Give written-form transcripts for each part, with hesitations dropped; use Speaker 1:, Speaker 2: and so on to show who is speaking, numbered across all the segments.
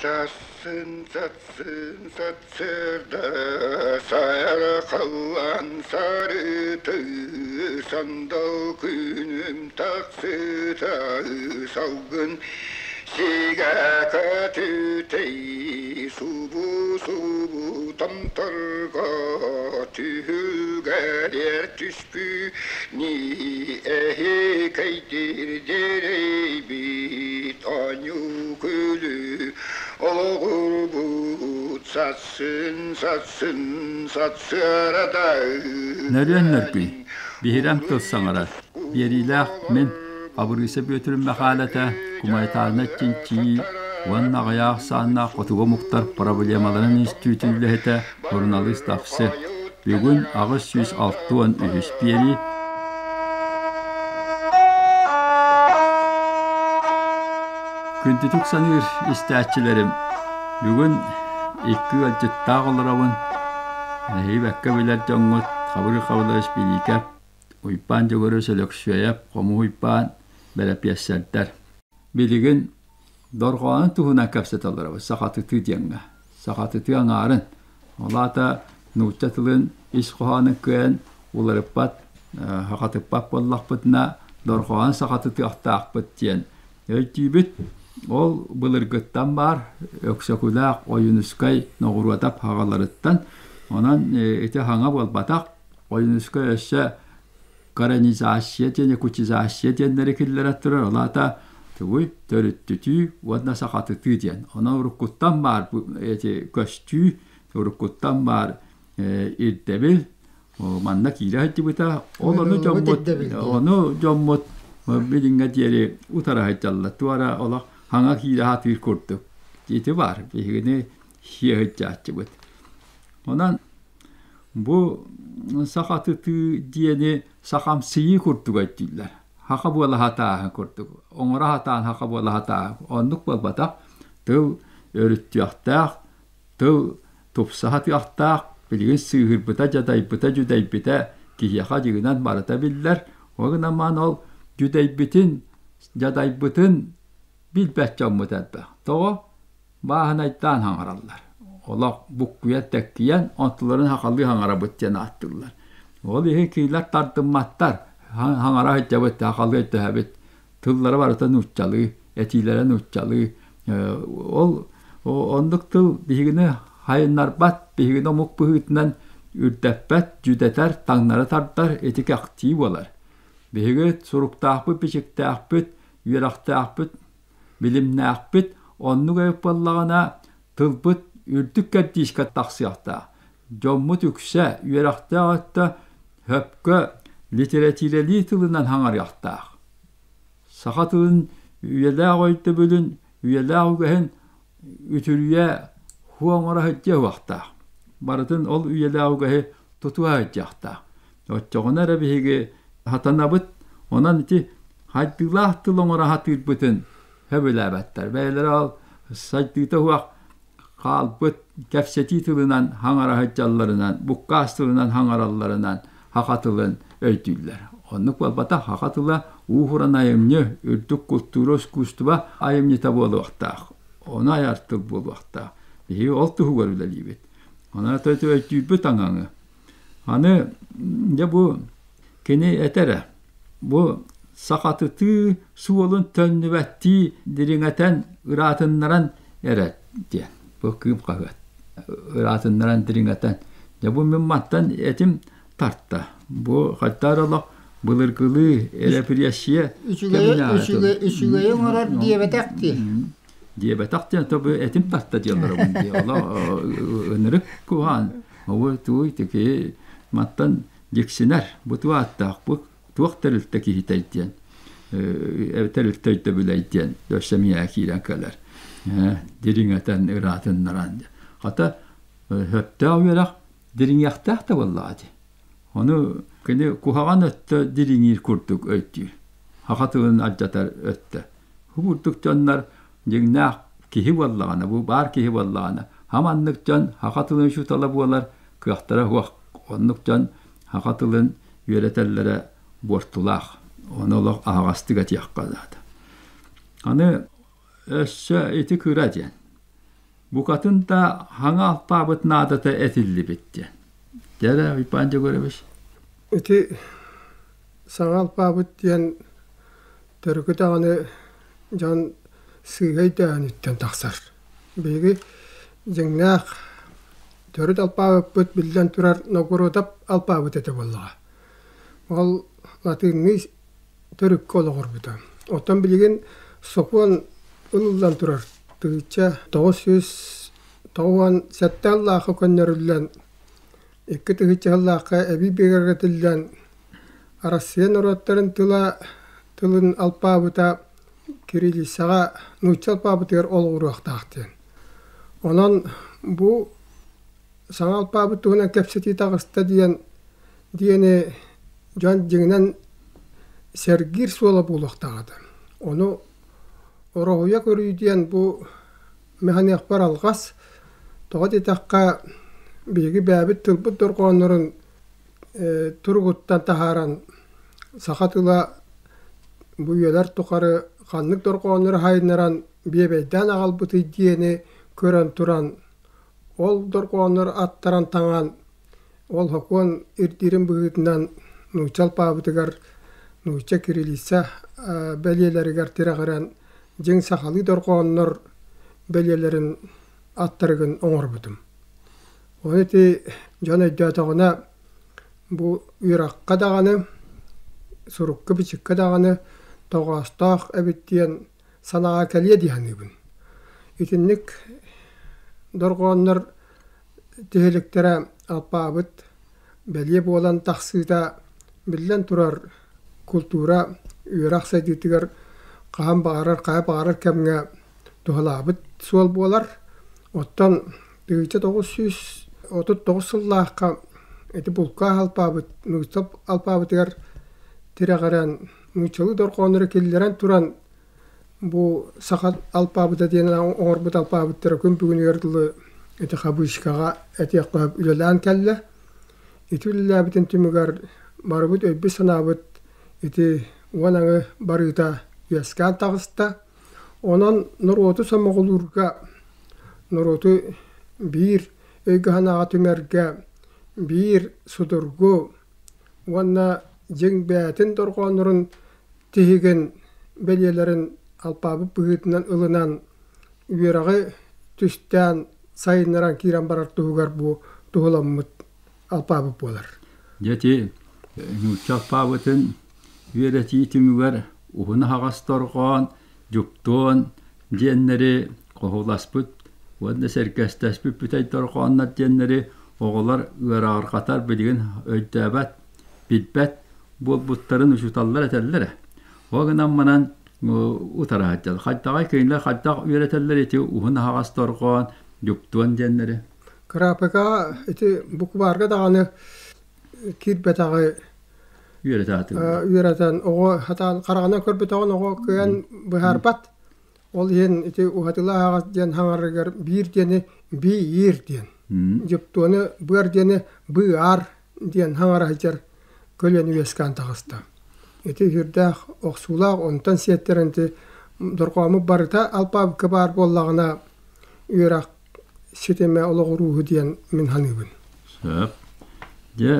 Speaker 1: Сассын, сассын, сарсыарда сайара халлаан сарыты, сандал күнүм тахсыта, салгын сигэ көтүтэй, субу-субу томторго түһүлгэлэр түспү эһикэйдир дьэрэйбит оонньуу күлүү олоҕурбут сассын сассын сатсыарада
Speaker 2: Нөрүөн нөргүй, биһирэм тыл саҥарар, биэриилээх мин Хабырыыса Бүөтүрүм Мэхээлэтэ кумайтааннай чинчийии уонна аҕыйах ахсааннаах хотугу омуктар проблемаларын институтун үлэһитэ, суруналыыс Тахсы. Бүгүн 863 биэрии Күндүтүк саныыр истээччилэрим, бүгүн икки ыалдьыттаах олоробун. Эһиги бэккэ билэр дьоҥҥут Хабырый Хабылович Билиикэп, Уйбаан Дьөгүөрүс Өлөксүөйэп, Хомус Уйбаан, бэрэпиэссэрдэр. Билигин дорҕоонун туһунан кэпсэтэ олоробут сахатытыы диэҥҥэ. Сахатытыы аҥаарын, ол аата нуучча тылын ис хоһоонун кыайан уларыппат, сахатыппат буоллахпытына, дорҕоон сахатытыахтаахпыт диэн өйдүүбүт. Ол былыргыттан баар Өксөкүлээх, Ойуунускай, Ноҕуруодап хаҕаларыттан. Онон ити хаҥа буолбатах. Ойуунускай өссө коронизация диэн, якутизация диэннэри киллэрэ турар. Ол аата тугуй? Төрүттүтүү уонна сахатытыы диэн. Онон уруккуттан баар эти көстүү, уруккуттан баар ирдэбил манна киирэ сылдьыбыта. Ол ону дьоммут ону дьоммут билиҥҥэ диэри утара сылдьаллар. Туора олох хаҥа киирэ сатыыр курдук. Ити баар. Биһигини сиэ сылдьааччыбыт. Онон Бу сахатытыы диэни сахамсыйыы курдук өйдүүллэр. Саха буола сатааһын курдук, оҥоро сатаан саха буола сатааһын. Оннук буолбатах. Тыл өрүттүөхтээх, тыл тупса сатыахтаах, билигин сыыһырбыта, дьадайбыта, дьүдэйбитэ киһиэхэ дьиҥинэн барыта биллэр. Ол гынан баран ол дьүдэйбитин, дьадайбытын билбэт дьоммут элбэх. Тоҕо? Бааһынайдаан хаҥараллар. Олох буккуйа тэккийэн, онтуларын сахалыы хаҥарабыт диэн ааттыыллар. Ол иһин кинилэр тардымматтар. Хаҥара сылдьабыт, сахалыы өйдөһөбүт. Тыллара барыта нууччалыы, этиилэрэ нууччалыы. Ол оннук тыл биһигини хайыннарбат, биһигини омук быһыытынан үрдэппэт, дьүдэтэр, таҥнары тардар ити кэхтии буолар. Биһиги суруктаахпыт, бичиктээхпит, үөрэхтээхпит Билимнээхпит, оннук эбит буоллаҕына, тылбыт үрдүк кэрдиискэ тахсыахтаах. Дьоммут үксэ үөрэхтээх өттө сөпкө литэрэтиирэлии тылынан хаҥарыахтаах. Саха тылын үйэлээх өйдөбүлүн, үйэлээх үгэһин үтүрүйэ хуо оҥоро сылдьыа суохтаах. Барытын ол үйэлээх үгэһи тутуһа сылдьыахтаах. Оччоҕуна эрэ биһиги сатанабыт. Онон ити хайдыылаах тыл оҥоро сатыырбытын сөбүлээбэттэр. Бэйэлэрэ ол сайдыыта суох хаалбыт кэпсэтии тылынан хаҥара сылдьалларынан, буккаас тылынан хаҥаралларынан саха тылын өйдүүллэр. Оннук буолбатах, саха тыла уус-уран айымньы, үрдүк култуура, искусство айымньыта буолуохтаах. Ону айар тыл буолуохтаах. Биһиги ол туһугар үлэлиибит. Онон өйдүүрбүт аҥаҥы. Аны дьэ бу кини этэрэ, бу сахатытыы суолун төннүбэттии дириҥэтэн ыраатыннаран эрэр диэн. Бу Кыым хаһыат. Ыраатыннаран дириҥэтэн. Дьэ бу мин мантан этим тарта. Бу хайдах эрэ олох былыргылыы эрэпириэссийэ
Speaker 3: Үчүгэйи оҥорор диэбэтэх дии.
Speaker 2: Диэбэтэх диэн то бу этим тарта диэллэрэ дии. Олох ынырык куһаан. Ол тугуй тики мантан дьиксинэр бу туох ааттаах бу туох тэрилтэ киһитэй диэн тэрилтэ өйдөбүлэй диэн өссө миэхэ киирэн кэлэр дириҥэтэн ыраатыннаран хата сөптөөх үөрэх дириҥиэхтээх да буоллаҕа дии ону кини куһаҕан өттө дириҥиир курдук өйдүүр саха тылын алдьатар өттө бу курдук дьоннор дьиҥнээх киһи буоллаҕына, бу баар киһи буоллаҕына, хаманнык дьон саха тылын учуутала буолар кыахтара суох. Оннук дьон саха тылын үөрэтэллэрэ буортулаах. Ону олох аһаҕастык этиэххэ наада. Аны өссө ити кыра диэн. Букатын да хаҥа алпаабыт наадата этиллибит диэн. Дьэ Уйбаан Дьөгүөрэбис.
Speaker 4: Ити саҥа алпаабыт диэн төрүкү даҕаны дьон сыыһа өйдөөһүнүттэн тахсар. Биһиги дьиҥнээх төрүт алпаабыппыт биллэн турар Новгородов алпаабыт этэ буоллаҕа. Ол латыынныы төрүккэ олоҕурбута. Оттон билигин сокуон ылыллан турар 1997 сыллаахха көннөрүллэн, 2000 сыллаахха эбии бигэргэтиллэн, Арассыыйа норуоттарын тыла тылын алпаабыта кириллицаҕа нуучча алпаабытыгар олоҕуруохтаах диэн. Онон бу саҥа алпаабыт туһунан кэпсэтии таҕыста диэн диэни дьон дьиҥинэн сэргиир суола буолуохтаах этэ. Ону ороһуйа көрүү диэн бу мэхэниэхпэр алҕас. Тоҕо диэтэххэ, биһиги бэйэбит тылбыт дорҕооннорун туругуттан таһааран саха тыла бу үйэлэр тухары ханнык дорҕооннору хайыннаран биэбэйдээн аҕалбытый диэни көрөн туран ол дорҕооннору аттаран таҥан ол сокуон ирдиирин быһыытынан нуучча алпаабытыгар нуучча кириллица бэлиэлэригэр тирэҕирэн дьиҥ сахалыы дорҕооннор бэлиэлэрин аттарыгын оҥорбутум. Ону ити дьон өйдөөтөҕүнэ бу үөрэххэ даҕаны, сурукка-бичиккэ даҕаны тоҕоостоох эбит диэн санааҕа кэлиэ дии саныыбын. Итинник дорҕооннор тиһиликтэрэ алпаабыт бэлиэ буолан тахсыыта биллэн турар култуура үөрэх сайдыытыгар хаһан баҕарар хайа баҕарар кэмҥэ туһалаабыт суол буолар. Оттон 1939 сыллаахха ити булкаах алпаабыт нуучча алпаабытыгар тирэҕирэн нууччалыы дорҕооннору киллэрэн туран бу саха алпаабыта диэн оҥорбут алпаабыттара күн бүгүнүгэр дылы ити хабыычкаҕа этиэххэ сөп үлэлээн кэллэ. Ити үлэлээбитин түмүгэр барыбыт өйбүт-санаабыт ити уон аҥы барыыта үөскээн таҕыста. Онон норуоту сомоҕолуурга, норуоту биир өйгө-санааҕа түмэргэ биир судургу уонна дьиҥ бэйэтин дорҕооннорун тиһигин бэлиэлэрин алпаабыт быһыытынан ылынан үөрэҕи түстээн сайыннаран киирэн барар туһугар бу туһуламмыт алпаабыт буолар.
Speaker 2: Дьэ ити нуучча алпаабытын үөрэтии түмүгэр уһун аһаҕас дорҕоон, дьуптуон диэннэри хоһуласпыт уонна сэргэстэспит бүтэй дорҕооннор диэннэри оҕолор ыараарҕатар билигин өйдөөбөт, билбэт буолбуттарын учууталлар этэллэрэ. Ол гынан манан утараһыттар. Хайдаҕай кинилэр хайдах үөрэтэллэр ити уһун аһаҕас дорҕоон, дьуптуон диэннэри?
Speaker 4: Кыраапыка ити букварга даҕаны киирбэтэҕи үөрэтэн оҕо сатаан хараҕынан көрбөтөҕүн оҕо кыайан быһаарбат. Ол иһин ити уһатыла аһаҕас диэн хаҥарыгар биир диэни биир диэн, дьуптуону быар диэни быар диэн хаҥара сылдьар көлүөнэ үөскээн таҕыста. Ити сүрдээх охсуулаах, онтон сиэттэрэн ити дорҕооммут барыта алпаабыкка баар буоллаҕына үөрэх ситимэ олоҕурууһу диэн мин саныыбын.
Speaker 2: Сөп. Дьэ,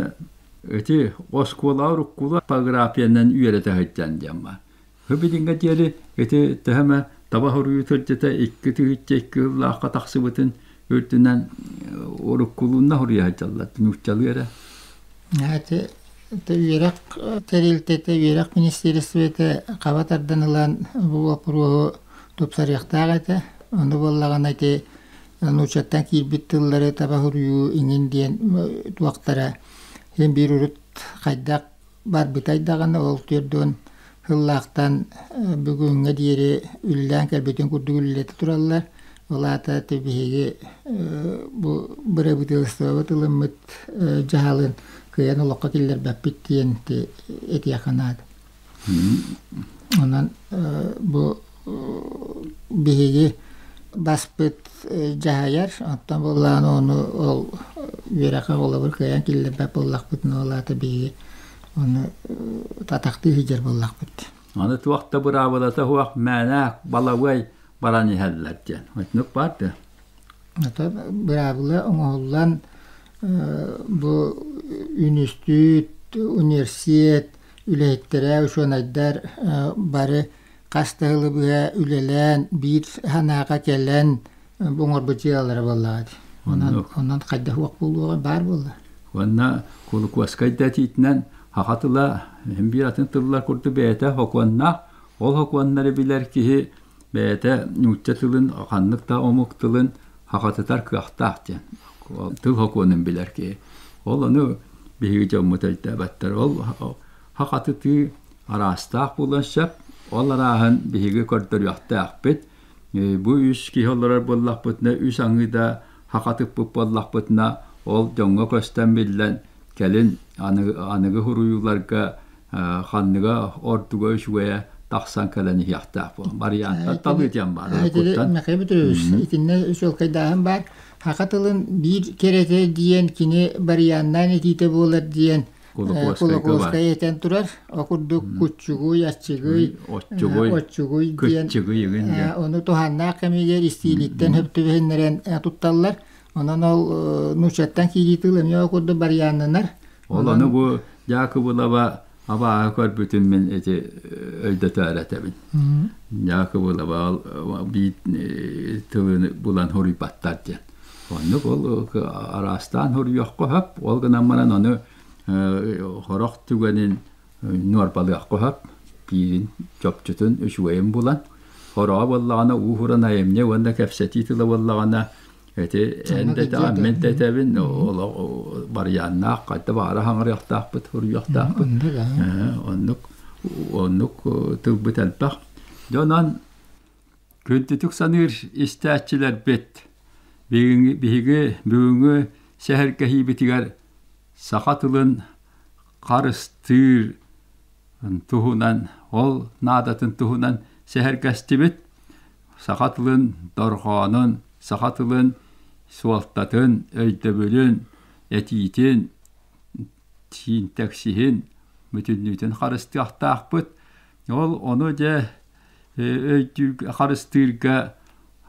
Speaker 2: ити оскуола уруккула топографиянан үөрэтэ сылдьан диэн баар. Билиҥҥэ диэри ити төһө эмэ таба суруйуу сылдьыта 2 2 сыллаахха тахсыбытын үрдүнэн уруккулуунна суруйа сылдьаллар нууччалыы эрэ.
Speaker 3: Ити үөрэх тэрилтэтэ, үөрэх министиэристибэтэ хаба тардан ылан бу боппуруоһу тупсарыахтаах этэ. Ону буоллаҕына ити нууччаттан киирбит тыллары таба суруйуу иҥин диэн туохтара син биир урут хайдах барбытай даҕаны ол 40 сыллаахтан бүгүҥҥэ диэри үллээн кэлбитин курдук үллэтэ тураллар. Ол аата биһиги бу бырабыыталыстыбабыт ылыммыт дьаһалын кыайан олоххо киллэрбэппит диэн этиэххэ наада. Онон бу биһиги баспыт дьаһайар, оттон буоллаҕына ону ол үөрэххэ холобур кыайан киллэрбэт буоллахпытына, ол аата биһиги ону атахтыы сылдьар буоллахпыт.
Speaker 2: Аны туох да быраабылата суох мээнэ балабыай баран иһэллэр диэн. Итинник баар да.
Speaker 3: Ата быраабыла оҥоһуллан бу үнүстүүт, университет үлэһиттэрэ, учуонайдар бары хас да сылы быһа үлэлээн, биир санааҕа кэлэн бу оҥорбут дьыалалара буоллаҕа дии. Онон, онон хайдах уох буолуоҕа баар буолла.
Speaker 2: Уонна Кулукуоскай да этиитинэн саха тыла иһин биир атын тыллар курдук бэйэтэ сокуоннаах. Ол сокуоннары билэр киһи бэйэтэ нуучча тылын, ханнык да омук тылын сахатытар кыахтаах диэн. Тыл сокуонун билэр киһи. Ол ону биһиги дьоммут өйдөөбөттөр. Ол сахатытыы араастаах буолуон сөп. Ол арааһын биһиги көрдөрүөхтээхпит. Бу үс киһи олорор буоллахпытына, үс аҥыы да хахатыппыт буоллахпытына, ол дьоҥҥо көстөн биллэн, кэлин аныгы суруйууларга ханныга ордуга үчүгэйэ тахсан кэлэн иһиэхтээх буолан. Варианттар талыы диэн баар.
Speaker 3: Михаил Петрович, итиннэ үчүгэйдээһин баар. Саха тылын биир кэрэтэ диэн кини барыйааннаан этиитэ буолар диэн Кулаковскай этэн турар. О курдук куччугуй, аччыгый, оччугуй диэн ону туһааннаах кэмигэр истиилиттэн хөп түбэһиннэрэн тутталлар. Онон ол нууччаттан киирии тыл эмиэ ол курдук барыйааннанар.
Speaker 2: Ол ону бу Дьаакыбылаба абааһы көрбүтүн мин ити өйдөтөөр этэбин. Дьаакыбылаба биир тылын булан суруйбаттар диэн. Оннук ол араастаан суруйуохха сөп. Ол гынан баран ону сорох түгэнин нуорбалыахха сөп. Биирин чопчутун үчүгэйин булан. Сороҕо буоллаҕына уу-уран айымньы уонна кэпсэтии тыла буоллаҕына ити эн да этэҕин, мин да этэбин, олох барыйааннаах хайда баара хаҥырыахтаахпыт, суруйуохтаахпыт. Оннук оннук тылбыт элбэх. Дьэ онон күндүтүк саныыр истээччилэрбит биһиги бүгүҥҥү сэһэргэһиибитигэр саха тылын харыстыыр туһунан, ол наадатын туһунан сэһэргэстибит. Саха тылын дорҕоонун, саха тылын суолтатын, өйдөбүлүн, этиитин, сиинтэксиһин бүтүннүүтүн харыстыахтаахпыт. Ол ону дьэ өйдүүр харыстыырга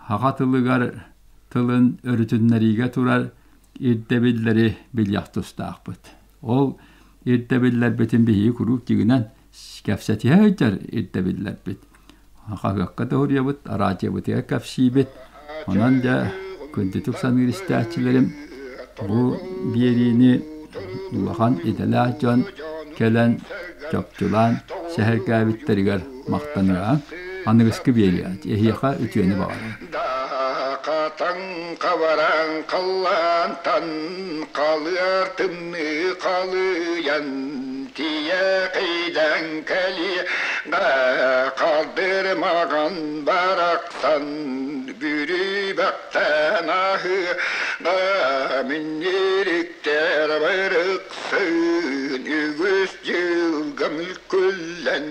Speaker 2: саха тылыгар тылын өрүтүннэриигэ турар ирдэбиллэри билиэх тустаахпыт. Ол ирдэбиллэрбитин биһиги куруук дьиҥинэн кэпсэтиһэ сылдьар ирдэбиллэрбит. Хаһыакка да суруйабыт, араадьыйабытыгар кэпсиибит. Онон дьэ күндүтүк саныыр истээччилэрим бу биэриини улахан идэлээх дьон кэлэн чопчулаан сэһэргээбиттэригэр махтаныаҕыҥ. Аныгыскы биэриэҕэ эһиэхэ үтүөнү баҕарабын.
Speaker 1: Хатан хабаран халлаантан халыар тымныы халыйан тиийэ кэлиэ Хардырмаган барахсан бүрүбэхтэн аһыга минньириктэр барыксын үгүс дьылга мүлкүллэн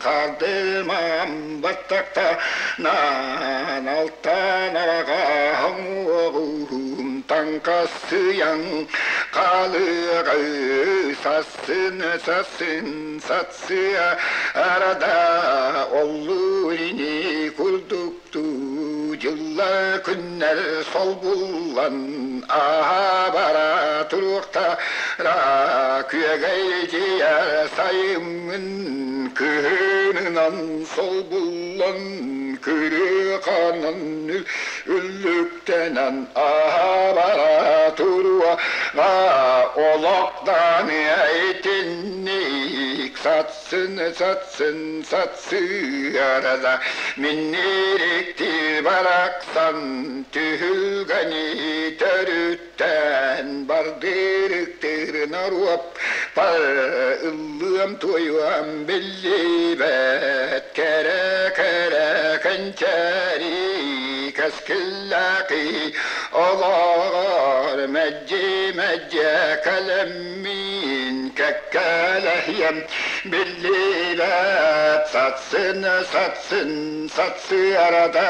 Speaker 1: хардырмам баттахтанан алтан араҕаһым уоҕум таҥхасыйан хаалыаҕы сасын сасын сатсыа арада оллур ини курдуктуу дьыллар күннэр солбуллан ааһа бара туруохтара күөгэйдийэр сайыммын кыһынынан солбуллан кырыаханан үллүктэнэн ааһа бара туруа олохтон итинник сатсын сатсын сатсыарада миннирикти барахсан түһүлгэни төрүттэн бардырыктыр норуоп пар ыллыам туойуам биллибэт кэрэ кэрэ кэнчээри кэскиллээхи олоҕор мэлдьи мэлдьи кэлэммин кэккэлэһиэм биллибэт сатсын сатсын сатсыарада.